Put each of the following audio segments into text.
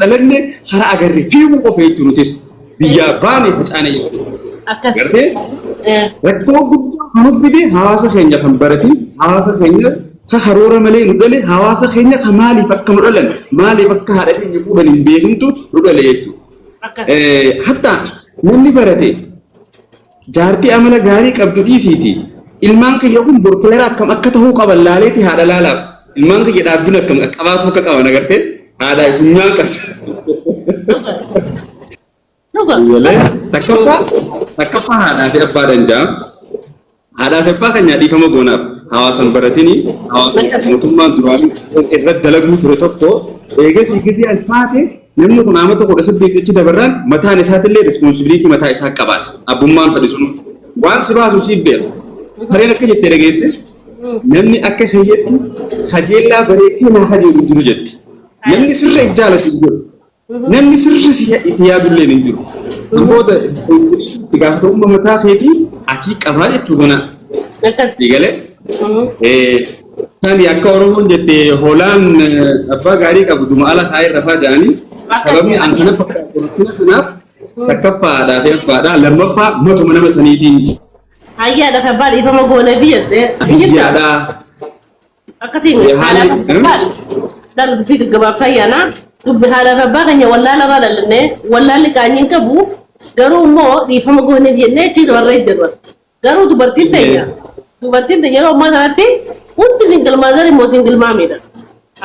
dhalanne karaa agarre fiiguu qofa jechuun nutis biyyaa baane facaane jechuudha. Akkas. Gartee? Rakkoo guddaa kan nuti fide hawaasa keenya kan baratin, hawaasa keenya ka karoora malee nu dhale, hawaasa keenya ka maaliif akka nu dhalan, maaliif akka haadha keenya fuudhan hin beekintu nu dhale jechuudha. Akkas. Hatta namni barate jaartii amala gaarii qabdu dhiisiiti. Ilmaan kiyya kun borkilara akkam akka ta'uu qaban laaleeti haadha laalaaf. Ilmaan kiyya dhaabbina akkam qabaatu akka qaban agartee haadhaa funyaan qabdu. Dhuga. Takkaffaa haadhaa fi abbaadhaan jaa. Haadhaa fi abbaa keenya dhiifama goonaaf hawaasan baratini hawaasa mootummaan duraanii irratti dalaguu ture tokko eegasii gizee as taate namni kun amata 18 achi dabarraan mataan isaatillee responsibility mataa isaa qabaata. Abbummaan fedhi sunu waan si baasu siif beeka. Sareen akka jette dhageesse namni akka shayyetti kajeellaa bareeddee naa kajeelu jiru jetti. Namni sirra if jaalatu hin jiru. Namni sirri si itti yaadullee hin jiru. Booda itti gaafatamummaa mataa keetii ati qabaa jechuu kana. Akkas. Eegalee. Sani akka Oromoon jette hoolaan abbaa gaarii qabu duma ala kaa'ee rafaa jedhanii sababni an kana fakkaatu rakkina kanaaf takkaffaa haadhaa fi abbaadhaa lammaffaa matuma nama saniitiin Hayyaa lafa abbaa dhiifama goonee fi jettee. biyyaadhaa. Akkasiin haadhaa fi abbaan dhala dubbii gaggabaabsaa ayyaana dubbi haadhaa fi abbaa keenya wallaala irraa dhalannee wallaalli qaanyii hin qabu garuu immoo dhiifama gooneef jennee achi dabarree jirra. Garuu dubartiin teenya yeroo ammaa kanatti hundi single mother immoo single momiidha.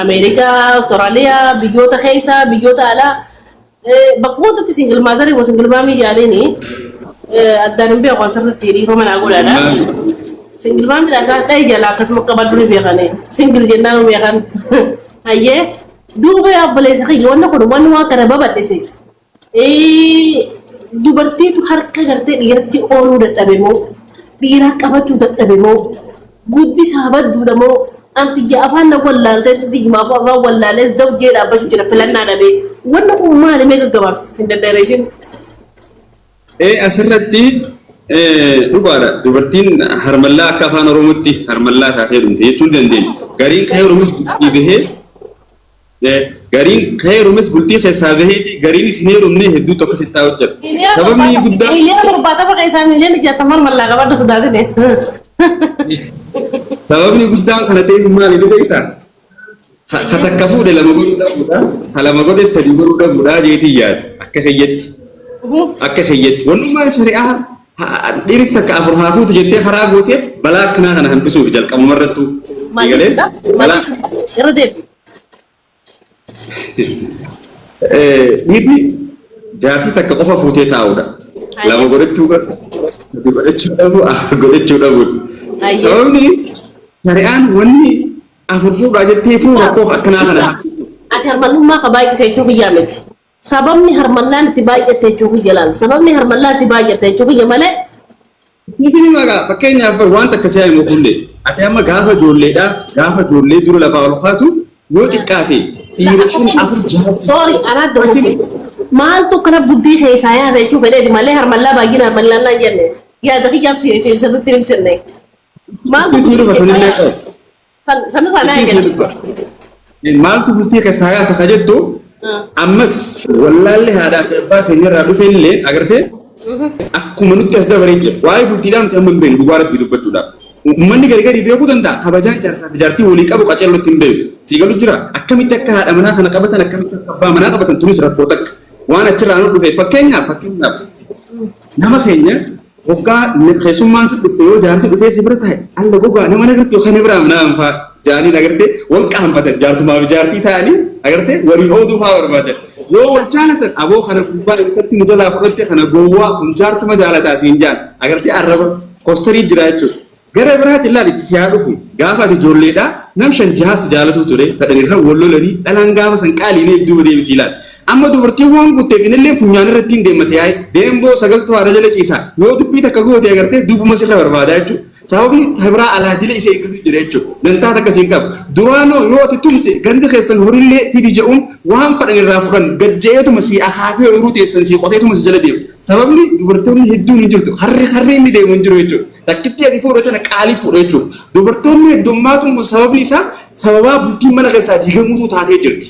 Ameerikaa, Awustiraaliyaa, biyyoota keessaa, biyyoota alaa bakka hundatti single mother immoo single momii yaaliini addaan hin beeku asirratti dhiifama naa godhaadha. Single momiidha isaan dha'e jala akkasuma qabadhu ni beekani. Single jennaan nu beekan. Hayyee duuba obboleessa kiyya wanni kun wanni waan kana babal'ise. Dubartiitu harka gartee dhiiratti ooluu dadhabe moo dhiira qabachuu dadhabe moo guddisaa badduudha moo antiyya afaan na wallaaltee xiyyimaaf afaan wallaalee zawjee dhaabbachuu jira filannaa dhabee wanni kun maali mee gaggabaabsi hin daddareessin. Asirratti dhugaadha. Dubartiin harmallaa akka afaan Oromootti harmallaa taatee dhumte jechuun dandeenya. Gariin heerumis bultii bahee gariin heerumis bultii keessaa bahee gariinis hin heerumne hedduu tokko sitti hojjeta. Sababni guddaa 70,000,000 keessaa 60,000,000 harmallaa qabadhu sodaatine. Sababni guddaan kana ta'eef maali ni beektaa? Ka takka fuudhe lama godhuu dhabuudha. Ka lama godhe sadi godhuu dhabuudha jeetii yaada akka keeyyatti. Akka keeyyatti. Wannummaan shari'aa dhiirri takka afur haa fuutu jettee karaa gootee balaa akkanaa kana hambisuuf jalqabuma irrattu. Maal jechuudha? Balaa Irra deebi. Dhiirri jaartii takka qofa fuutee taa'uudha. Lama godhachuu qabu, sadi godhachuu dhabu, afur godhachuu dhabu. Sababni shari'aan wanni afur fuudhaa jettee fuu rakkoo akkanaa kana. Ati harmallummaa ka baay'ise jechuu kiyyaa miti. Sababni harmallaan itti baay'atte jechuu kiyya laal. Sababni harmallaan itti baay'atte jechuu kiyya malee. Siifini maqaa fakkeenyaaf waan takka si'a himu kullee ati amma gaafa ijoolleedha gaafa ijoollee dura lafaa ol kaatu yoo xiqqaate dhiira shan afur jaha. Sorry, anaa dogoggore. Maaltu akkana bultii keessaa yaasa jechuu fedheeti malee harmallaa baay'ina harmallaan naan jenne. Yaada kiyyaaf si sirriitti hin ibsinne. Maaltu Sii dhufa sanillee qabu. Sanirraa naa Sii eegale. dhufa. Maaltu bultii keessaa yaasa ka jettu ammas wallaalli haadhaa fi abbaa keenya irraa dhufe illee agartee akkuma nutti as dabaree jira. Waa'ee bultiidhaan nuti amma hin beeknu dhugaa rabbii dubbachuudhaaf. Uummanni gari gari beekuu danda'a. Kabajaan jaarsaa fi jaartii walii qabu qaceellotti hin beeku. Sii galu jira. Akkamitti akka haadha manaa kana qabatan akkamitti akka abbaa manaa qabatan tunis rakkoo takka. Waan achirraa nu dhufe fakkeenyaaf nama keenya waggaa keessummaan si dhufte yoo jaarsi dhufee si bira taa'e alla gogaa nama nagartu yookaan biraa manaa fa'aa jaanii agartee wal qaanfatan jaarsumaa fi jaartii ta'anii agartee waliin ooduu fa'aa barbaadan. Yoo wal jaalatan aboo kana gubbaa irratti nu jalaa fudhatte kana gowwaa kun jaartuma jaalataa siin jaan agartee arraba kostarii jira jechuudha. Gara biraatti ilaali itti si haa dhufu gaafa ati ijoolleedha nam shan jaha si jaalatu ture fedhan irra wal lolanii dhalaan gaafa san qaaliin duuba deebisii ilaali. Amma dubartiin waan guutteef inillee funyaan irratti hin deemmate yaa'e deemboo sagaltuu haadha jala ciisa yoo dubbii takka goote agartee duubuma sirra barbaada jechuudha. Sababni biraa alaa dila isa eeggatu jira jechuudha. Dantaa takka siin qabu. Duraanoo yoo ati tumte gandi keessan horillee fidi jedhuun waan fadhan irraa fudhan gajja'eetuma si akaafee ooyiruu teessan si qoteetuma si jala deemu. Sababni dubartoonni hedduun hin jirtu. Harri harri inni deemu hin jiru jechuudha. Takkitti ati fuudhe sana qaalii fuudhe jechuudha. Dubartoonni heddummaatu sababni isaa sababaa bultiin mana keessaa diigamuutu taatee jirti.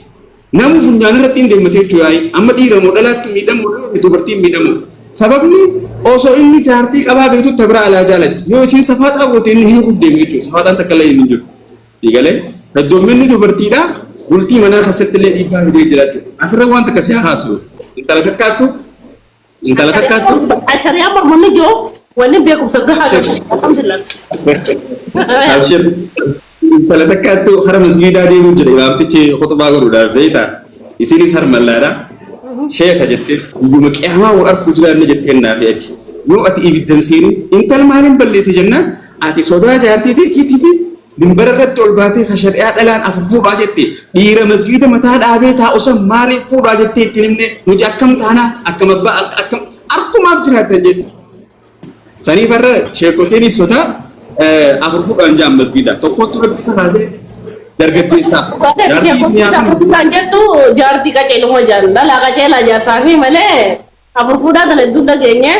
Namu funyaan irratti hin deemmate jechuudha yaa'ii. Amma dhiira moo dhalaatti miidhamu dubartiin miidhamu. Sababni osoo inni jaartii qabaa beektu ta biraa alaa jaalatti. Yoo isiin safaaxaa goote inni hiikuuf deemu jechuudha. Safaaxaan takka illee hin jiru. Sii galee hedduumminni dubartiidha bultii manaa keessatti illee dhiibbaa fidee jira jechuudha. Asirra waan takka si haasu. Intala takkaattu intala takkaattu. Shari'aa mormonni jiru wanni beekumsa gahaa qabu. Alhamdulillah. Abshir. Intala takkaattu hara masgiidaa deemuu jira imaamtichi khutbaa godhuudhaaf beektaa. Isinis harmallaadha. Sheeka jettee guyyuma qiyaamaa wal arguu jiraanne jetteen naafi ati. Yoo ati ibiddan seenin intal maaliin balleesse jennaan ati sodaa jaartii teetiitii fi minbara irratti ol baatee ka shari'aa dhalaan afur fuudhaa jette dhiira masgiida mataa dhaabee taa'u san maaliif fuudhaa jettee ittiin himne nuti akkam taanaa akkam abbaa akkam arkumaaf jiraatan jette. Saniif har'a sheekotiin sodaa afur fuudhaan jaan masgiida tokkotti rabbi isa kaasee dargaggeessaa. Afur jettu jaartii qaceeluma jaan dhalaa qaceelaa jaarsaa fi malee afur fuudhaa kana hedduu dhageenye.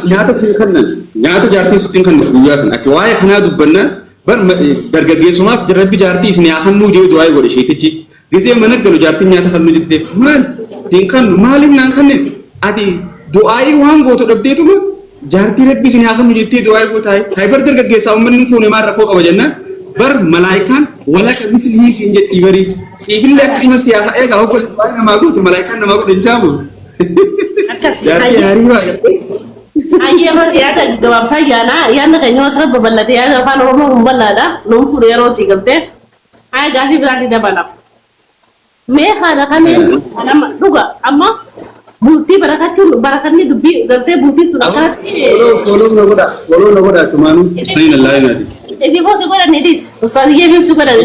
Nyaata siin kennan nyaata jaartii sittiin kennuuf guyyaa san ati waa'ee kanaa dubbannaan bar dargaggeessumaaf rabbi jaartii isin haa kennuu jee du'aa godhe sheetichi gisee mana galu jaartiin nyaata kennuu jettee maal siin kennu maaliif naan kenneen ati du'aayii waan gootu dhabdeetuma jaartii rabbi isin haa kennu jettee du'aayii gootaa hay bar dargaggeessaa uummanni hin fuune maal rakkoo qaba jennaan bar malaayikaan walaka mislihii siin jedhii barii siifillee akkasumas siyaasa eegaa hogga du'aayii namaa gootu malaayikaan namaa godhe hin jaamu. Akkasii. Jaartii haarii waa gartee. Hayyee irratti yaada gabaabsaa yaana yaadni keenya asirra babal'ate yaada afaan Oromoo kun bal'aadha. Nuun fuudhe yeroo sii galtee. Haa gaafii biraa si dabala. Mee haala kamiin nama dhuga amma bultii barakachuun barakanni dubbii gartee bultiin tun akkanatti Follow na godha. Follow na godha tumaanu. Ustayin Allah inaati. Ififoo si godhan idis. Ustaaziyyee ifif si godhan.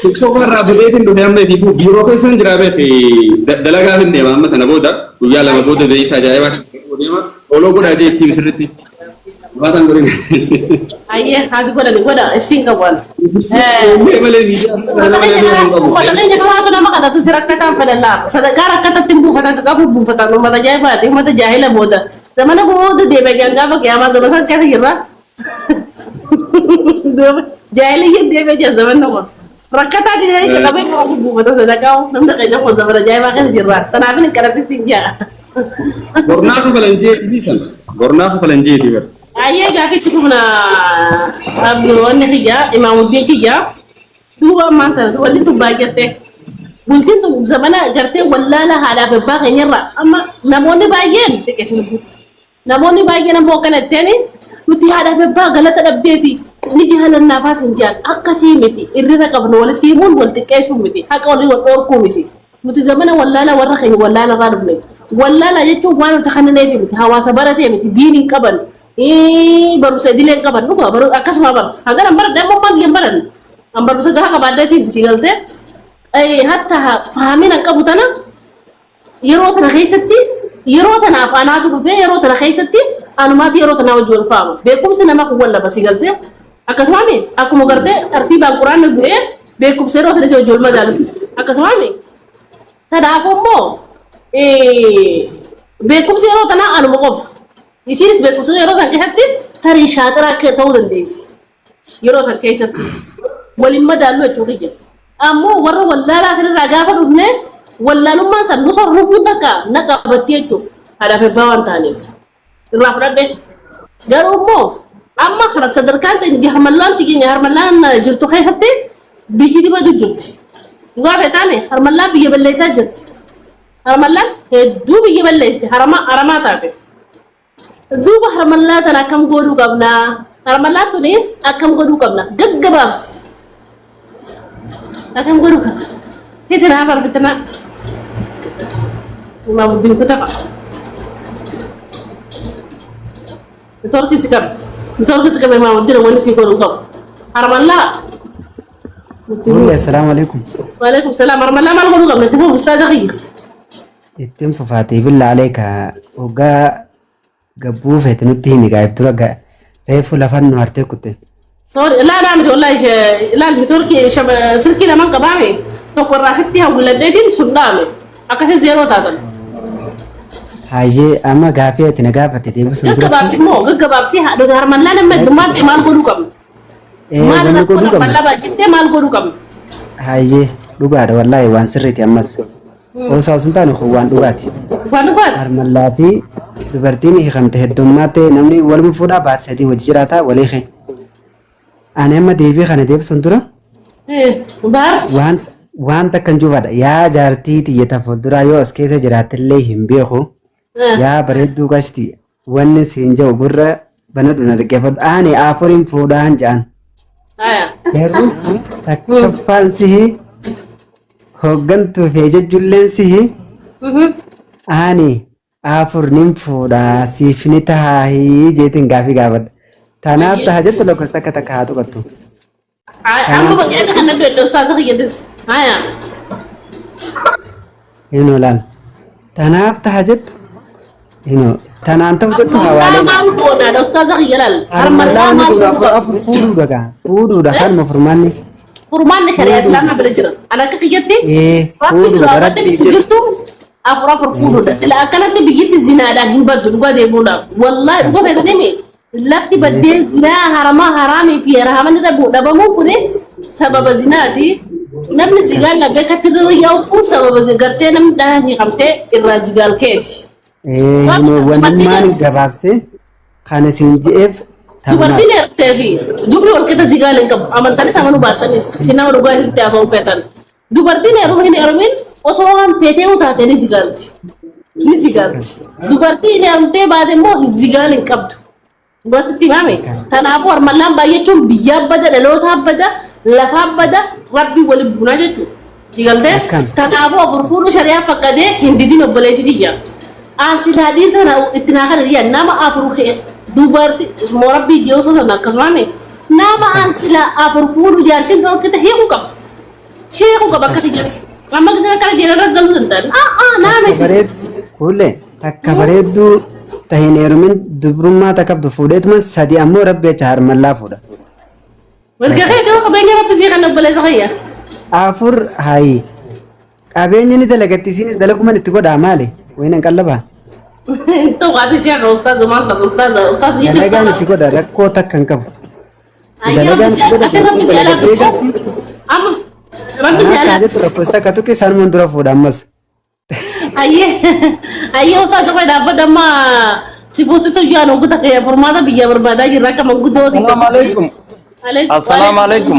TikTok irraa buleetiin dhufe amma ififuu biiroo keessan jira beek dalagaa hin deema amma tana booda guyyaa lama booda beeysa ajaa'ibaa deema. Follow godhaa jee ittiin sirriitti. Baatan godhin. Hayyee haasi godhan godha istiin qabu. Mee malee miidiyaa kana malee mee hin qabu. Uummata keenya kanaatu nama kadhatu si rakkataan fedhallaa. Sadaqaa rakkatatti hin buufatan qabu buufatan uummata ajaa'ibaati uummata jaahila booda. Zamana booda deebi'a jaan gaafa qiyaamaa zaman san keessa jirra. Jaahiliyyan deebi'a jaan zaman nama. Rakkataa jedhanii qabee qabu buufata sadaqaa namni keenya kun zamana ajaa'ibaa keessa jirra. Kanaaf hin kadhatin siin jaa. Bornaa kafalan jeetii sana. Bornaa kafalan jeetii bara. Ayyee gaafitti humna abdiiwwan kiyya imaamuddiin kiyya duuba ammaan tana wanti tun baay'atte bultiin tun zamana gartee wallaala haadhaaf abbaa keenyarra amma namoonni baay'een xiqqeessu namoonni baay'een ammoo akkana jetteen nuti haadhaaf abbaa galata dhabdee fi ni jaalannaafas hin jaan akkasii miti irrina qabnu walitti himuun wal xiqqeessuu miti haqa walii wal dhorkuu miti nuti zamana wallaala warra keenya wallaala irraa dhufne wallaala jechuun waan nuti kanneef miti hawaasa baratee miti diin hin qaban barumsa idilee hin qaban dhugaa baru akkasuma bara hangana baradhe amma ammaa hin baranne an barumsa gahaa qabaadheetiin si galtee hatta fahamina hin qabu tana yeroo tana keessatti yeroo tanaaf anaatu dhufee yeroo tana keessatti anumaati yeroo tanaa wajji wal faama beekumsi nama kun wal laba si galtee akkasuma akkuma gartee tartiibaan quraanni bu'ee beekumsa yeroo sanitti wajji wal madaalu akkasuma kanaafuu immoo beekumsi yeroo tanaa anuma qofa isiinis beekumsa yeroo san keessatti tarii shaaxira akka ta'uu dandeessi yeroo san keessatti waliin madaallu jechuu kiyya. Ammoo warra wallaalaa sanirraa gaafa dhufne wallaalummaan san nusa rukuun takka na qabatti jechuudha. Haadhaaf abbaa waan ta'aniif irraa fudhadhe. Garuu immoo amma sadarkaan ta'e harmallaan keenya harmallaan jirtu keessatti biyyi dibatu jirti. Dhugaa feetaame harmallaan biyya balleessaa jirti. Harmallaan hedduu biyya balleessite haramaa taate. Duuba harmallaa tana akkam godhuu qabna? Harmallaan tuni akkam godhuu qabna? Gaggabaabsi. Akkam godhuu qabna? Fitinaa bar fitinaa. Imaamuddin kutafa. Network si qabe. Network si qabe Imaamuddin wanni si godhuu qabu. Harmallaa. Mulli assalaamu alaikum. Waalaikum salaam. Harmallaa maal godhuu qabna? Itti fuuf ustaaza kiyya. Ittiin fufaatee billaa aleeka hoggaa gabbuu feete nutti himi gaa'if dura reefu lafan nu hartee kutte. Sorry, laa naa miti wallahi laal network silkii lamaan qabaame tokko irraa sitti hawwiladheetiin sun dhaame akkasii zeeroo taatan. Hayyee amma gaafii ati na gaafatte deebisuun Gaggabaabsi immoo gaggabaabsi haadhota harmallaa nama heddummaatti maal godhuu qabna? Maal Wanni rakkoo godhuu qabna. harmallaa baay'istee maal godhuu qabna? Hayyee, dhugaadha wallaahi, waan sirriiti ammas. Osoo osoo hin taane kun waan dhugaati. Waan dhugaati. Harmallaa fi dubartiin hiikamte heddummaatti namni waluma fuudhaa baate sadii wajji jiraata walii kee. Ani amma deebii kana deebisuun dura Baar. waan waan takka hin juufadha. Yaa jaartii tiyyata fuulduraa yoo as keessa jiraattillee hin beeku. Yaa bareedduu qashti, wanni siin jedhu gurra banadhu na dhaggeeffadhu. Ani afuriin fuudhaan jedhan. Garuu takkaffaan sihi, hooggantuu fi ejejjulleen sihi, ani afur nin fuudhaa siif ni tahaahii jeetiin gaafii gaafadha. Tanaaf taha jettu lakkoofsa takka takka haa tuqattu. Amma bakka kana du'e ustaaza kiyyatis. Haya. Hinoo laal. Tanaaf taha jettu hinoo tanaan ta'u jettu hawaalee. Maal goonaadha ustaaza kiyya laal. Harmallaa Harmallaa wanni maal kun afur godhu? Afur fuudhuudha gaa. Fuudhuudha kanuma furmaanni. Furmaanni shari'aa islaamaa bira jira. Ani akka kiyyatti rabbi Fuudhuudha duraa rabbiif wanni jecha. jirtu afur afur fuudhuudha. Sila akkanatti biyyatti zinaadhaan hin baddu dhugaa deemuudhaaf. Wallaahi dhugaa feetanii lafti baddee zinaa haramaa haraamii fi haraman irra dhabamuun kun sababa zinaati. Namni zigaan labbee akkatti irra yaa'u kun sababa gartee namni dhalaan hiikamtee irraa zigaal keeti. Hinoo wannummaan gabaabsee kan isin je'eef tanumaaf. Dubartiin heertee fi dubri wal qixa zigaal hin qabu. Amantanis amanuu baattanis isin nama dhugaa isinitti haasa'uu feetan. Dubartiin heeruma hin heerumin osoo waan feetee taate ni zigaalti. Ni zigaalti. Dubartiin heerumtee baate immoo zigaal hin qabdu. Gositti himame. Kanaafuu harmallaan baay'achuun biyyaa bada, dhalootaa bada, lafaa bada, rabbii waliin bunaa jechuudha. Sigaltee? Akkam. Kanaafuu afur fuudhuu shari'aa fakkadee hin didin obboleetti tiyya. An silaa dhiirri kana itti naa kana dhiyya nama afur dubarti moo rabbii jee osoo sana akkasumaame nama an silaa afur fuudhu jaartiin tokko hiikuu qaba. Hiikuu qaba akka kiyyatti. Amma gisee akkana jeelarra galuu danda'an. Naa Takka miti. bareed kuule takka bareedduu tahin heerumin dubrummaa takka qabdu fuudheetuma sadi ammoo rabbi jecha harmallaa fuudha. Mirga kee garuu qabeenya rabbi sii kan obboleessa kiyya. Afur hayi qabeenya ni dalagatti, isinis dalaguman itti godhaa maali wayin hin qallabaa. Ta'u qaati ishee kan ustaaza maal ta'u ustaaza ustaaza jechuun. Dalagaan itti godha, rakkoo takka hin qabu. Ayyaa Dalagaan itti godha. Ati rabbi si dalagatee alaaffisu. galti. Amma rabbi si Kanaaf alaaffisu. jettu lakkoofsa takka tuqi sanumaan dura fuudha ammas. Ayyee ayyee ustaaza qofa dhaabbadha amma si fuusisu iyyuu ani takka furmaata biyya barbaadaa jirra akka manguddooti. Assalaamu alaikum. Assalaamu alaikum.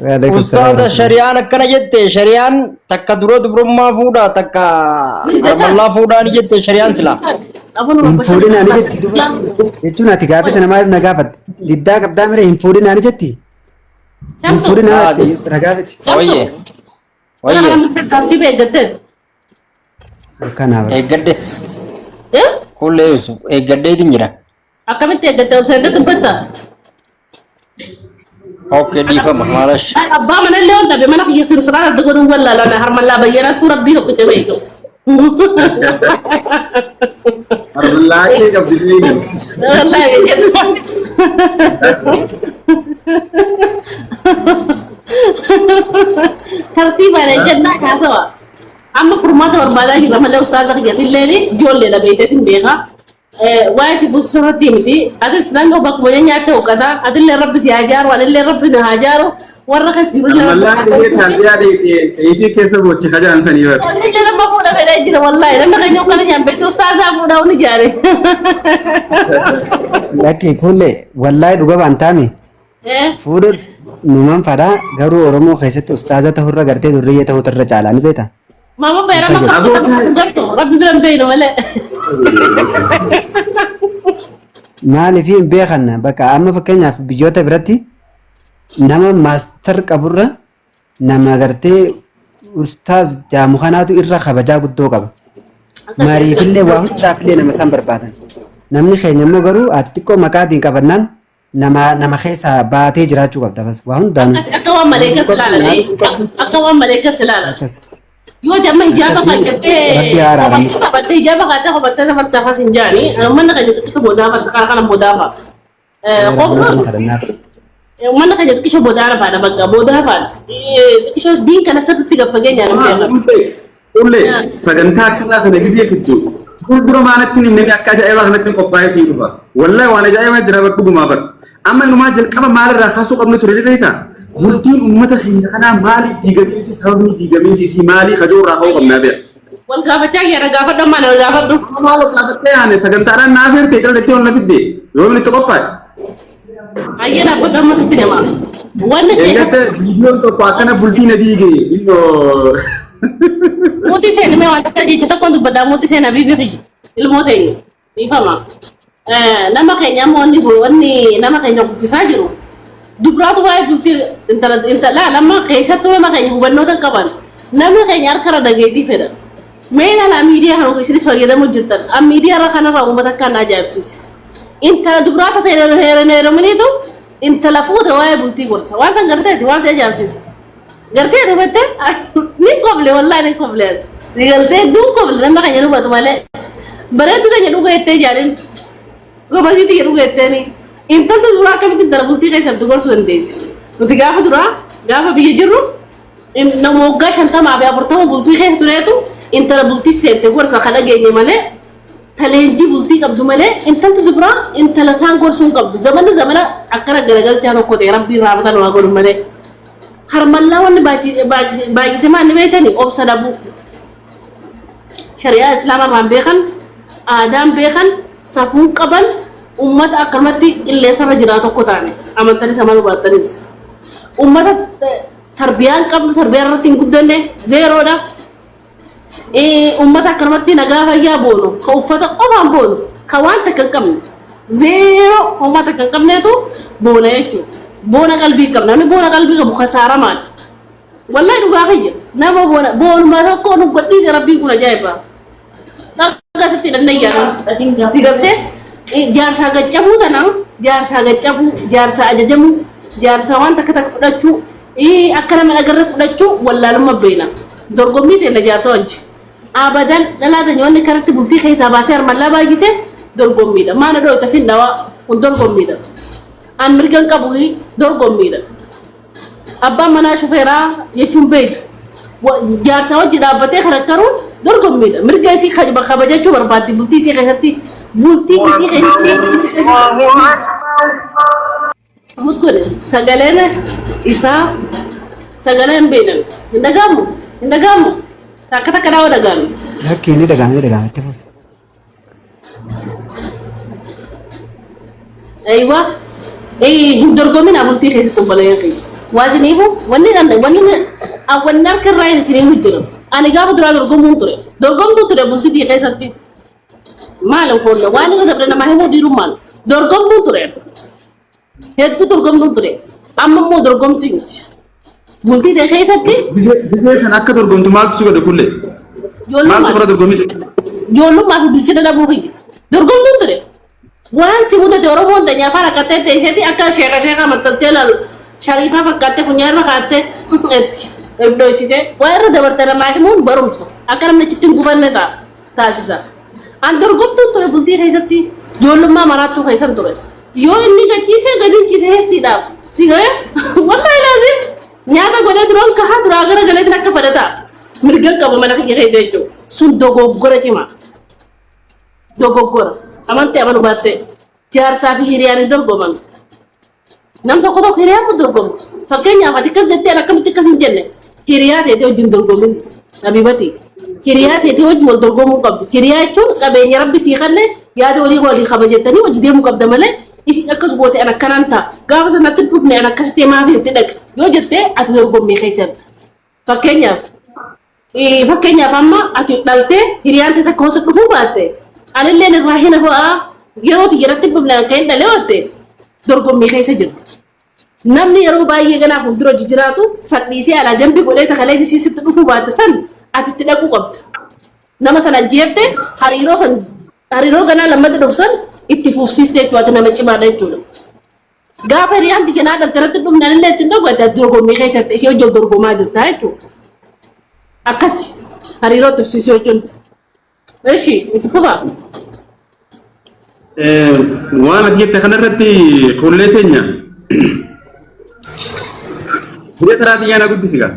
Waalaikum Ustaaza, salaam. Shari'aan akkana jette, shari'aan takka dura dubrummaa fuudha, takka harmallaa fuudhaa ni jette shari'aan silaa. Hin fuudhinaa ni jetti duba jechuun ati gaafii sana maaliif na gaafatte? Diddaa qabdaa mire, hin fuudhinaa ni jetti? Hin Shamsu. fuudhinaa Ah, jetti ragaafiti. Wayye. Wayye. Tartiiba eeggatteet. Kanaaf. Eeggadhe. Kullee Yusuf eeggadheetiin jira. Akkamitti eeggatte, ol seentee dubbatta? Okay, dhiifama maalash. Abbaa manallee ol dhabe mana kiyya sirsiraan adda godhuun wallaalana harmallaa bayyanaatu rabbii tokkicha beeku. Harmallaa kee qabdi fiigin. Wallaahi jedhu. Tartiibaan ejjennaa kaasawa. Amma furmaata barbaadaa jirra malee ustaaza kiyyatillee ijoolleedha beektee sin beeka. Waa'ee si buusu irratti miti. Atis naannoo bakkuma nyaatte hooqata. Atillee rabbi si haa jaaru, anillee rabbi na haa jaaru. Warra keessa jiru jira. Harmallaa kee taasisaa dheetii keessa bochi kajaan sanii bara. Illee nama fuudha fedhee jira wallaahi. Namni keenya ukkana nyaan beektu ustaazaa fuudha uni jaare. Lakki kulle wallaahi dhuga baan taami. Fuudhu numan fadhaa, garuu Oromoo keessatti ustaaza ta'urra gartee durriyyee ta'utu irra caalaa ni beektaa? Mama feera makka gartu rabbi biran beeynu malee. Maaliif hin beekan bakka amma fakkeenyaaf biyyoota biratti nama master qaburra nama gartee ustaaz jaamu kanaatu irra kabajaa guddoo qaba. Mariifillee waa hundaafillee nama isaan barbaadan. Namni keenya immoo garuu ati xiqqoo maqaatiin qabannaan nama nama keessaa baatee jiraachuu qabda bas waa hundaanuu. Akka waan maleekas ilaalan akka waan maleekas ilaalan. Akkas. Yoo amma hijaaba Akkasii kaayyattee rabbi haa araaramu. kophattee taphattee hijaaba kaattee kophattee taphattee afas hin jaani. Uummanni keenya xiqqisho boodaa fa'a kana kana boodaa fa'a. Rabbi kadhannaaf. Uummanni keenya xiqqisho boodaa fa'a bakka boodaa fa'a. Xiqqisho diin kana sirriitti gad fageenyaan hin beekamu. Ullee sagantaa akkanaa kana gizee fiddu fuuldura maanatti namni akka ajaa'ibaa kanatti qophaa'ee sii dhufa. Wallahi waan ajaa'ibaa jira bar, dhugumaa bar. Amma inumaa jalqaba maalirraa kaasuu qabnu ture ni beektaa? Bultiin uummata keenya kanaa maaliif diigamiinsi sababni diigamiinsi isii maalii kajoo irraa ka'uu qabnaa beeka. Wal gaafachaa jira gaafadhu amma na gaafadhu. Maal of gaafattee yaane sagantaadhaan naaf hirte cala jettee ol na fidde yoomni itti qophaa'e. Ayyee dhaabbadhu amma sitti hima. Wanni Eegatte viidiyoon tokko akkana bultii na diige innoo. Muutii seeni mee waan takka jecha tokkoon dubbadhaa muutii seeni habiibii kiyya ilmoo teenya dhiifama. Nama keenya amma wanni wanni nama keenya kuffisaa jiru dubraatu waa'ee bultii intala intala lama keessattuu nama keenya hubannoota hin qaban namni keenya harka irra dhageetii fedha. Mee ilaalaa miidiyaa kana isinis fayyadamu jirtan an miidiyaa irra kanarraa uummata akkaan na ajaa'ibsiise. Intala dubraa ta'e heeruminiitu intala fuute waa'ee bultii gorsa waan san garteeti waan si ajaa'ibsiisu. Gartee dubatte ni koble wallahi ni koble. Ni galtee duun koble namni keenya hubatu malee. Bareeddu keenya dhuga jettee jaalin. Gobasii tiyya dhuga jetteeni. Intaltu duraa akkamitti intala bultii keessatti gorsuu dandeessi. Nuti gaafa duraa gaafa biyya jirru nama waggaa 50 fi 40 bultii keessa tureetu intala bultii seente gorsa kan dhageenye malee ta leenjii bultii qabdu malee intalti dubaraa intala taan gorsuu hin qabdu. Zamanni zamana akkana garagalchaa tokko ta'e rabbiin raamata nu haa godhu malee. Harmallaa wanni baay'ise maal ni beektani obsa dhabuu. Shari'aa islaamaa irraan beekan, aadaan beekan, safuun qaban ummata akkanumatti qilleensarra jiraa tokko taane amantanis amanuu baattanis. Ummata tarbiyaan qabdu tarbiyaa irratti hin guddanne zeeroodha. Ummata akkanumatti nagaa fayyaa boonu ka uffata qofaan boonu ka waan takka hin qabne zeeroo homaa takka hin qabneetu boona jechuudha. Boona qalbii hin qabne namni boona qalbii qabu kasaaramaadha. Wallahi dhugaa kiyya nama boona boonuma tokko nu gadhiise rabbiin kun ajaa'iba. Akkasitti hidhannee si gartee jaarsaa gaccabuu tana jaarsaa gaccabuu jaarsaa ajajamuu jaarsaa waan takka takka fudhachuu akka nama dhagarre fudhachuu wallaalummaa beena. Dorgommii seenna jaarsa wajji. Abadan dhalaa teenya wanni karatti bultii keessaa baasee harmallaa baay'ise dorgommiidha. Maana dhooyta sin dhawaa kun dorgommiidha. An mirga hin qabu dorgommiidha. Abbaan manaa shufeeraa jechuun beektu. Jaarsa wajji dhaabbatee karakkaruun dorgommiidha. Mirga isii kabajachuu barbaaddi bultii isii keessatti. Bultii isii keessatti. Mut godhe sagaleen isaa sagalee hin beeknan. Hin dhaga'amu? Hin dhaga'amu? Takka takka dhaawaa dhaga'ame. Lakkii ni dhaga'ame ni dhaga'ame itti fufi. Aywa. Hin dorgomina bultii keessatti obboleeyyan keenya. Waa isiniifu wanni wanni wanni harka irraa hin isiniifu jira. Ani gaafa duraa dorgomuun ture. Dorgomtuu ture bultii keessatti. Maal kun waan irra dabre namaa himuu dhiirummaan. Dorgomtuu ture. Hedduu dorgomtuu ture. Amma immoo dorgomtuu miti. Bultii ta'e keessatti Biyya san akka dorgomtu maaltu si godhe kullee? Maaltu kora dorgommii si ijoollummaa fi bilchina dhabuu kiyya. Dorgomtuun ture. Waan si mudate Oromoon ta'e afaan akkattee teesseeti akka sheeka sheeka maxxantee laalu shariifaa fakkaattee funyaan irra kaattee itti dhoysite waa irra dabarte namaa himuun barumsa akka namni achitti hin gufanne ta'a taasisa. An dorgomtuun ture bultii keessatti ijoollummaa maraattuu keessan ture. Yoo inni gachiisee gadi ciise heestiidhaaf si ga'e wallahi laazim nyaata godhee duraan kahaa duraa gara galeetiin akka fedhataa mirga qaba mana kiyya keessa jechuudha. Sun dogoggora cimaa. Dogoggora. Amantee amanu baattee jaarsaa fi hiriyaan hin dorgoman. Nam tokko tokko hiriyaan kun dorgomu. Fakkeenyaaf ati akkas jettee akkamitti akkas hin jenne hiriyaa teetee wajjin dorgomin. Habibati. Hiriyaa teetee wajjin wal dorgomuu qabdu. Hiriyaa jechuun qabeenya rabbi sii kenne yaada walii walii kabajattanii wajji deemuu qabda malee isin akkas goote an akkanaan ta'a. Gaafa sanatti dhufne an akkas ta'e maaf hin dhaqe yoo jettee ati dorgommii keessatti. Fakkeenyaaf fakkeenyaaf amma ati dhaltee hiriyaan tee takka osoo dhufuu baatte anillee irraa hin hafaa yeroo xiyyaratti dhufne akka hin dhalee ootte dorgommii keessa jirti. Namni yeroo baay'ee ganaa fuuldura hojii jiraatu sadhiisee alaa jambii godhee takalee sitti dhufuu baatte san ati itti dhaquu qabda. Nama sana ajjeefte hariiroo san hariiroo ganaa lammata dhufu san itti fufsiiste jechuudha ati nama cimaadha jechuudha. Gaafa hiriyaan biyya naa dhalte irratti dhufne anillee ittiin dhaqu ati dorgommii keessatti isii hojii dorgomaa jirta jechuudha. Akkas hariiroo tursiisuu jechuun. Eshi itti fufaa. Waan ati jette kanarratti fuullee teenya. Biyya karaa xiyyaana guddisi gaa.